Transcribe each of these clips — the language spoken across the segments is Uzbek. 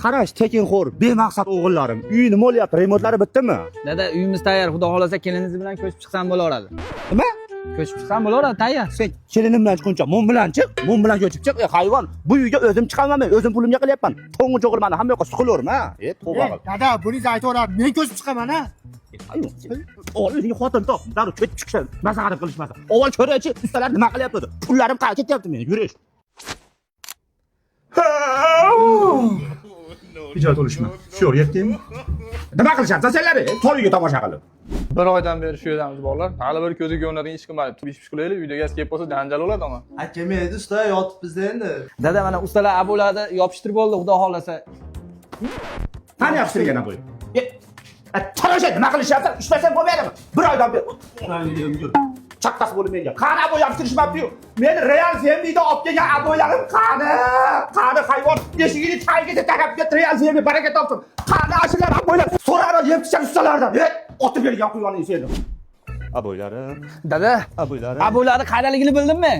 Qarash, tekinxo'r, bemaqsad o'g'illarim. Uy nima bo'lyapti? Remontlari bitdimi? Dada, uyimiz tayyor. Xudo xohlasa, keliningiz bilan ko'chib chiqsam bo'laveradi. Nima? Ko'chib chiqsam bo'laveradi, tayyor. Sen kelinim bilan chiqquncha, mun bilan chiq, mun bilan ko'chib chiq. Ey hayvon, bu uyga o'zim chiqaman men, o'zim pulimga qilyapman. To'ng'ich o'g'il mani hamma yoqqa suqilaverma. E, tavba qil. Dada, buningiz aytaveradi, men ko'chib chiqaman ha. O'g'il, o'zingga xotin top. Darrov ko'chib chiqishadi. Masalan qilishmasa. Avval ko'raychi, ustalar nima qilyapti? Pullarim qayerga ketyapti meni? Yurish. Ijod bo'lishma. Shu yetdingmi? Nima qilishyapsan senlar? To'y uyga tomosha qilib. Bir oydan beri shu yerdamiz, bolalar. Hali bir ko'zi ko'rinadigan ish qilmayapti. Ish pish qilaylik, uyda gaz kelib qolsa janjal bo'ladi ama. Ha, kelmaydi usta, yotib bizda endi. Dada, mana ustalar обой larni yopishtirib bo'ldi, xudo xohlasa. Qani yopishtirgan обой? E, tarasha nima qilishyapsan? Ishlasang bo'lmaydimi? Bir oydan beri chaqqasi bo'lib menga. Qani обой yopishtirishmabdi-yu. Meni Real Familyda olib kelgan обой larim qani? Qani hayvon? Eshigini tagiga taqab ketdi Real Family, baraka topsin. Qani ashular обой lar? So'rara yeb tushar ustalardan. E, otib bergan quyoning seni. Обой larim, Dada, обой larim. Обой larni qayerdaligini bildimmi?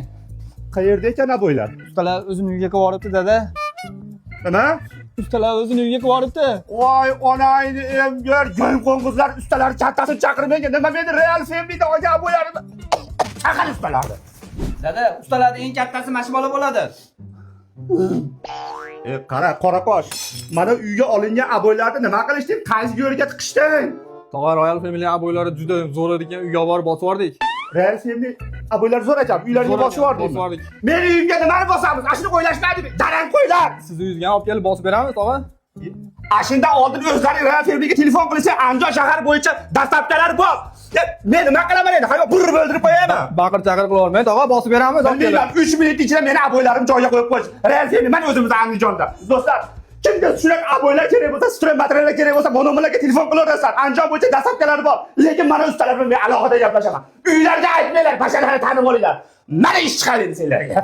Qayerda ekan обой lar? Ustalar o'zini uyga qilib yuboribdi, dada. Nima? Ustalar o'zini uyga qilib yuboribdi. Voy onangni emgir, go'ng qo'ng'izlar ustalari kattasini chaqir menga. Nima meni Real Familyda olgan обой larimni? Chaqir ustalarni. Dada, ustalarning eng kattasi mana shu bola bo'ladi. E, qara, qoraqosh. Mana uyga olingan обой larni nima qilishding? Qaysi yo'lga tiqishding? Tog'a, Royal Family обой lari juda zo'r ekan, uyga olib borib bosib yubordik. Real Family обой lar zo'r ekan. Uylarga Zo'r bosib ekan, yubordingmi? bosib yubordik. Meni uyimga nimani bosamiz? Ashuni o'ylashmadimi? Darang qo'ylar. Sizni uyingizga ham olib kelib bosib beramiz, tog'a. Ashundan oldin o'zlari Real Familyga telefon qilsa, Andijon shahar bo'yicha доставка lar bor. E, men nima qilaman endi? Hayvon, burib o'ldirib qo'yaymi? Baqir chaqir qila olmang, tog'a, bosib beramiz olib kelib. Bilmayman, 3 minut ichida meni обой larim joyiga qo'yib qo'yish. Real Family mana o'zimiz Andijonda. Do'stlar, kimga shunaqa обой lar kerak bo'lsa, стройматериал lar kerak bo'lsa, monomalarga telefon qilaverasizlar. Andijon bo'yicha доставка lar bor. Lekin mana ustalar bilan men alohida gaplashaman. Uylarga aytmanglar, bashalarni tanib olinglar. Mana ish chiqadi endi senlarga.